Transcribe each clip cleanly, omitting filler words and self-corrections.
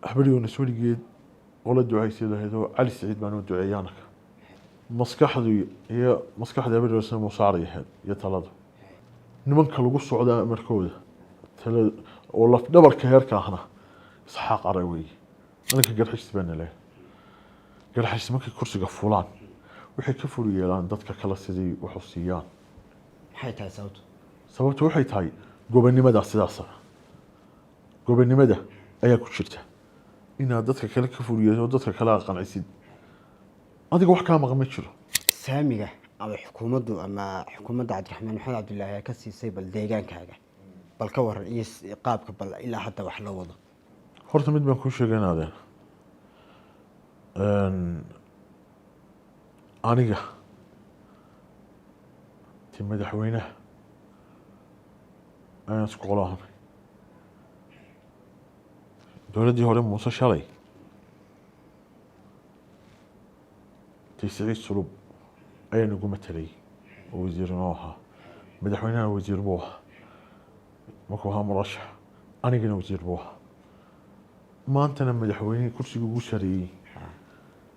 Habar Yoonis weligeed qola ducaysay lahayd oo Cali Siciid baan u duceeyay. Anaka maskaxdu iyo maskaxda Habar Yoonisna Muuse ahayd iyo taladu nimanka lagu socdaa amarkooda tala oo laf dhabarka heerka ahna Isxaaq Ara weeye. Anaka Garxajis baa naleeyahay. Garxajis markay kursiga fulaan, waxay ka fur yeelaan dadka kale sidii wax u siiyaan. Maxay tahay sababtu? Sababtu waxay tahay gobonimada sidaasa, gobonimada ayaa ku jirta inaad dadka kale ka furiyeeso, dadka kale aad qancisid. Adiga wax kaa maqan ma jiro. Saamiga ama xukuumaddu ama xukuumadda Cabdiraxmaan Maxamed Cabdilaahi ayaa ka siisay, bal deegaankaaga bal ka waran iyo qaabka bal ilaa hadda wax loo wado. Horta mid baan kuu sheegay, inaadeen aniga ti madaxweynaha ayaan isku qolo ahanay. Dowladdii hore Muuse shalay ti Siciid Sulub ayaa nagu matelay oo wasiir noo ahaa. Madaxweynaha wasiir buu ahaa markuu ahaa murashax, anigana wasiir buu ahaa. Maantana madaxweynihii kursiga ugu sareeyey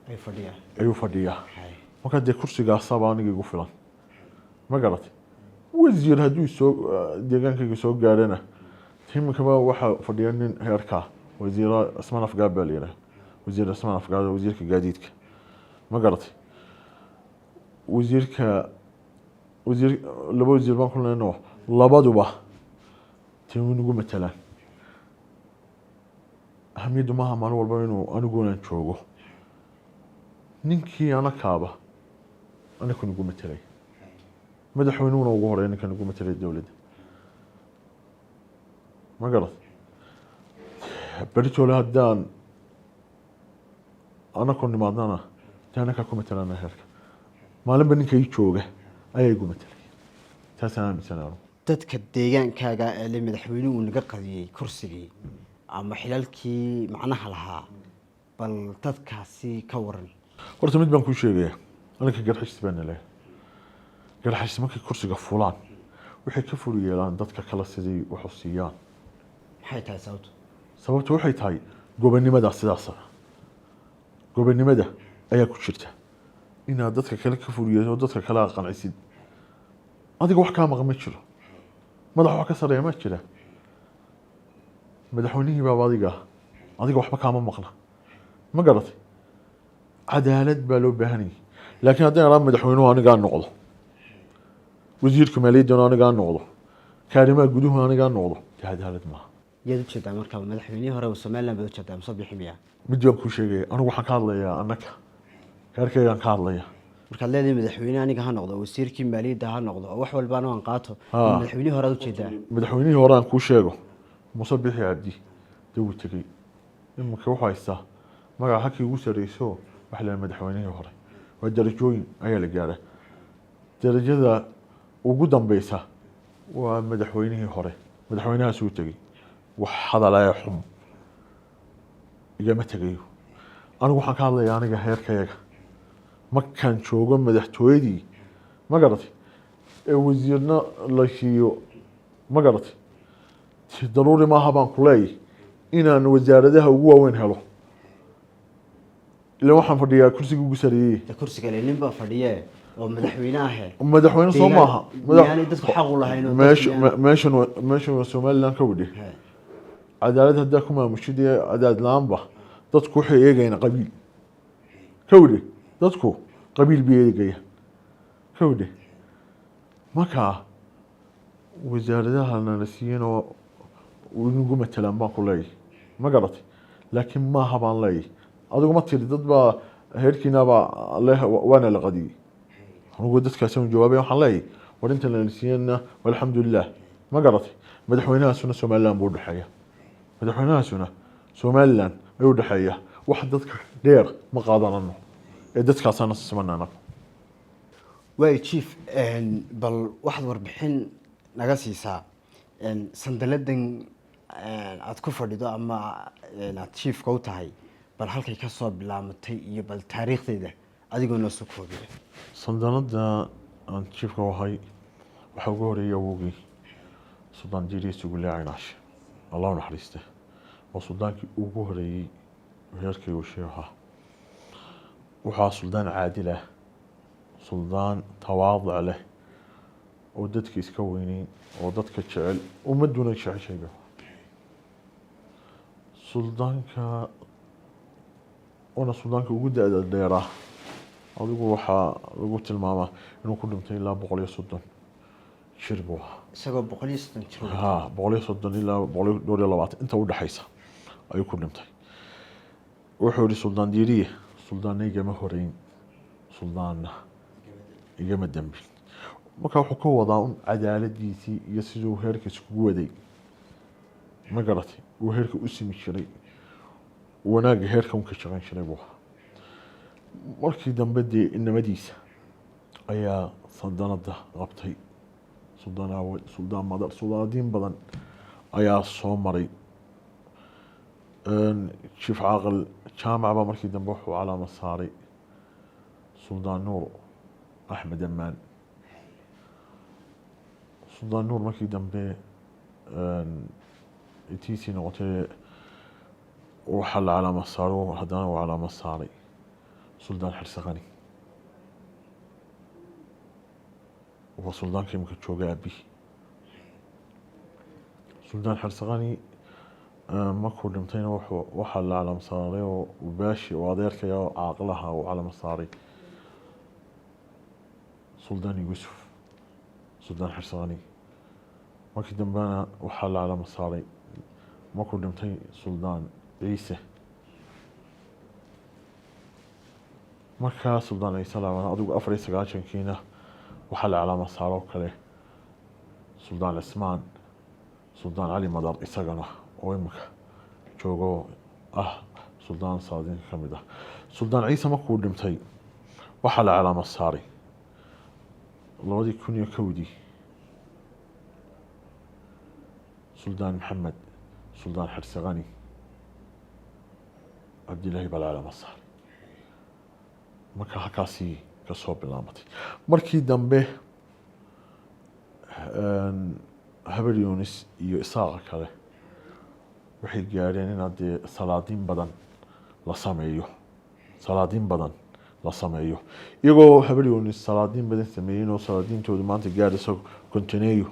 ay fadhiyaan. Ayuu fadhiyaa. Hay. Markaa dee kursigaasaaba aniga igu filan, ma garatay? Wasiir hadduu soo deegaankayga soo gaarana, iminkaba waxaa fadhiya nin heerkaa, wasiira Cismaan Afgaab baa la yidhaha, wasiir Cismaan Afgaab, wasiirka gaadiidka, ma garatay? Wasiirka, wasiir, laba wasiir baan ku leenoo, labaduba tii nagu matalaan. Ahamiyaddu maaha maalin walba inuu anigunan joogo. Ninkii anakaaba anaku nagu matelay, madaxweynuhuna ugu horeya ninka nagu matelay dowladda, ma garat? Beritoole haddaan anakoo nimaadnana, dee anakaa ku matalana heerka. Maalinba ninka ii jooga ayaa igu matelay, taasaan aaminsan anigu. Dadka deegaankaaga ee le madaxweynuhu uu naga qadiyey kursigii ama xilalkii macnaha lahaa, bal dadkaasi ka waran. Horta mid baan kuu sheegaya. Anaka Garxajis baa naleeyahay. Garxajis markay kursiga fulaan, waxay ka fur yeelaan dadka kale sidii wax u siiyaan. Maxay tahay sababtu? Sababtu waxay tahay gobonimada sidaasa, gobonimada ayaa ku jirta inaad dadka kale ka furiyeeso, dadka kale aad qancisid. Adiga wax kaa maqan ma jiro. Madax wax ka sareeya ma jira. Madaxweynihii baaba adiga ah, adiga waxba kaama maqna, ma garatay? Cadaalad baa loo baahan yahay. Laakiin haddii aan madaxweynuhu anigaa noqdo, wasiirka maaliyadduna anigaa noqdo, kaarimaha guduhu anigaa noqdo, dee cadaalad maaha. Yaad ujeedaa marka? Madaxweynihii hore Somaliland baad ujeedaa mise bixi miya? Mid baan kuu sheegaya. Anigu waxaan ka hadlayaa annaka reerkaygaan ka hadlaya. Markaad leedahay madaxweyne aniga ha noqdo, wasiirkii maaliyadda ha noqdo oo wax walbaana waan qaato, madaxweynihii hore aad ujeedaa? Madaxweynihii hore aan kuu sheego, Muuse Bixi Cabdi, dee wuu tegey. Iminka wuxuu haystaa magaca halkii ugu sareyso, waxa la madaxweynihii hore waa darajooyin ayaa la gaaraa. Darajada ugu dambeysa waa madaxweynihii hore. Madaxweynahaas uu tegey, wax hadalaya xum igama tegayo. Anigu waxaan ka hadlayaa aniga heerkayaga markaan joogo madaxtooyadii, ma garatay? Ee wasiirna la siiyo, ma garatay? Daruuri maaha baan ku leeyahy inaan wasaaradaha ugu waaweyn helo, ila waxaan fadhiyaa kursiga ugu sareeyey. De kursiga le nin baa fadhiye oo madaxweyne ahe. Madaxweyne soo maaha. Miyaanay dadku xaq u lahayn oo dadku meesha meeshan waa Somaliland ka wadhe. Cadaalad haddaa ku maamushid iyo cadaalad la-aanba, dadku waxay eegayaan qabiil ka wadhe. Dadku qabiil bay eegayaan ka wadhe. Marka wasaaradaha nala siiyeen oo nagu matalaan baan ku leeyahay, ma garatay? Laakiin maaha baan leeyahay. Adigu ma tiri dad baa heerkiinabaa leh waana la qadiyey. Anigu dadkaasi un jawaabay, waxaan leeyahay war inta nala siiyeenna alxamdulilah, ma garatay? Madaxweynahaasuna Somaliland buu udhexeeya, madaxweynahaasuna Somaliland ayuu udhexeeya. Wax dadka dheer ma qaadanano ee dadkaasaana siman anagu. Waay chief, bal waxaad warbixin naga siisaa sandaladan aad ku fadhido ama aad chiefka u tahay, bal halkay ka soo bilaamatay iyo bal taariikhdeeda adigoo noo soo koobiya. Sandanada aan chiefka u ahay waxaa ugu horeeyay awowgii, Suldaan Diiriye Sugulle Caynaashe, Allah u naxariiste. Waa suldaankii ugu horeeyey heerkii uu sheekha. Waxaa suldaan caadil ah, suldaan tawaaduc leh, oo dadka iska weyneyn, oo dadka jecel, ummadduna jeceshay. Suldaanka waana suldaanka ugu da-da dheeraa. Adigu waxaa lagu tilmaamaa inuu ku dhintay ilaa 130 jir buu ahaa. Isagoo 130 jir? Ha, 130 ilaa boqol iyo dhowr iyo labaatan inta udhexaysa ayuu ku dhintay. Wuxuu yihi Suldaan Diiriye: "Suldaanna igama horeyn, suldaanna igama dambin." Marka wuxuu ka wadaa un cadaaladiisii iyo siduu heerka iskugu waday, ma garatay, uu heerka u simi jiray, wanaagga heerka un ka shaqayn jiray buu ahaa. Markii dambe dee inamadiisa ayaa saldanada qabtay. Suldaan Aawad, Suldaan Madar, suldaanadiin badan ayaa soo maray. Jiif Caaqil Jaamac baa markii dambe wuxuu calaamad saaray Suldaan Nuur Axmed Ammaan. Suldaan Nuur markii dambe intiisii noqotay waxaa la calaamad saaro, haddana uu calaamad saaray Suldaan Xirsi Qani. Waa suldaanka imika jooga aabihii. Suldaan Xirsi Qani markuu dhintayna wuxuu waxaa la calaamad saaray oo baashi oo adeerkaya oo caaqilaha uu calaamad saaray Suldaan Yuusuf Suldaan Xirsi Qani. Markii dambena waxaa la calaamad saaray, markuu dhintay, Suldaan Ciise. Markaa Suldaan Ciise la adigu 94-kiina waxaa la calaamad saaroo kale Suldaan Cismaan Suldaan Cali Madar, isagana oo imika joogo ah suldaan saadiinka ka mid ah. Suldaan Ciise markuu dhintay waxaa la calaamad saaray 2001-dii Suldaan Maxamed Suldaan Xirsi Qani Cabdilaahi baa la calaamad saaray. Marka halkaasi kasoo bilaabatay. Markii dambe Habar Yunis iyo Isaaqa kale waxay gaadheen inaad dee salaadiin badan la sameeyo, salaadiin badan la sameeyo. Iyagoo Habar Yunis salaadiin badan sameeyeen oo salaadiintoodu maanta gaadhayso kontoneeyo,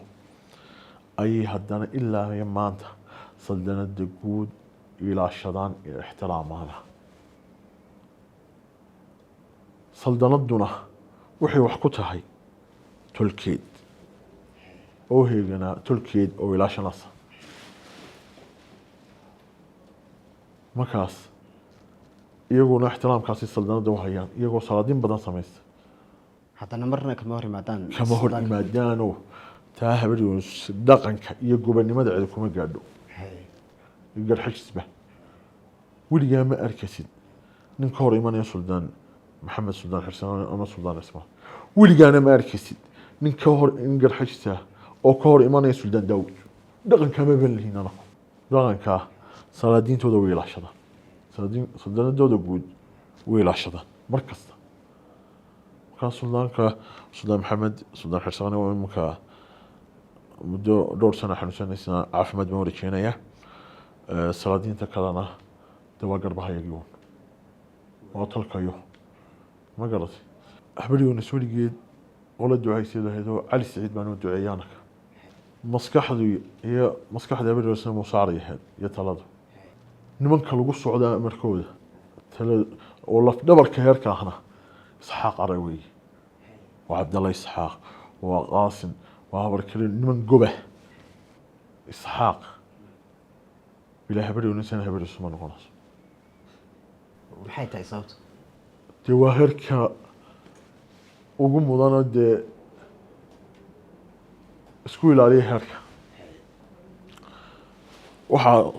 ayay haddana ilaa iyo maanta saldanada guud ilaashadaan ee ixtiraamaana. Saldanaduna waxay wax ku tahay tolkeed oo heeganaa, tolkeed oo ilaashanaysa. Markaas iyaguna ixtiraamkaasi saldanada u hayaan, iyagoo salaadiin badan samaysta. Haddana marna kama hor yimaadaan? Kama hor yimaadaano. Taa Habar Yunis dhaqanka iyo gobonimada cidi kuma gaadho. Garxajisba weligaa ma arkasid nin ka hor imanaya Suldaan Maxamed Suldaan Xirsan ama Suldaan Cismaan. Weligaana ma arkaysid nin ka hor in Garxajisa oo ka hor imanaya Suldaan Daawud. Dhaqankaa ma ban lihiin anaku. Dhaqankaa salaadiintooda way ilaashadaan, salaadiin suldaanadooda guud way ilaashadaan mar kasta. Markaa suldaanka Suldaan Maxamed Suldaan Xirsan oo iminka muddo dhowr sana xanuunsanaysa, caafimaad baan warajeenaya. Salaadiinta kalena de waa garbahayagii uun, waa tolkayo, ma garatay. Habar Yunis weligeed oo la ducaysay lahayd oo Cali Siciid baan u duceeyay anaka. Maskaxdu iyo maskaxda Habar Yunisna musaaray ahayd iyo taladu nimanka lagu socdaa amarkooda tala oo laf dhabarka heerka ahna Isxaaq Ara weeye, waa Cabdalla Isxaaq, waa Qaasim, waa habar kale, niman goba Isxaaq. Bilaa Habar Yunisna Habar Yunis ma noqonayso. Maxay tahay sababtu? Dee waa heerka ugu mudanoo dee isku ilaaliya heerka. Waxaa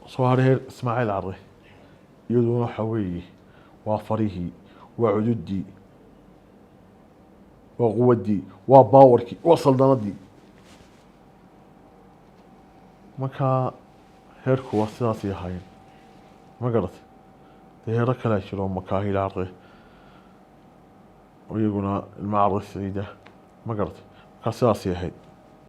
soo haray heer Ismaaciil Carre. Iyaduna waxaa weeye waa farihii, waa cududii, waa quwaddii, waa baawarkii, waa saldanadii. Marka heerku waa sidaasay ahaayeen, ma garatay. Dee heero kalea jiro, Makaahil Carre iyaguna ilma Carre Siciida, ma garatay. Markaa sidaasay ahayd.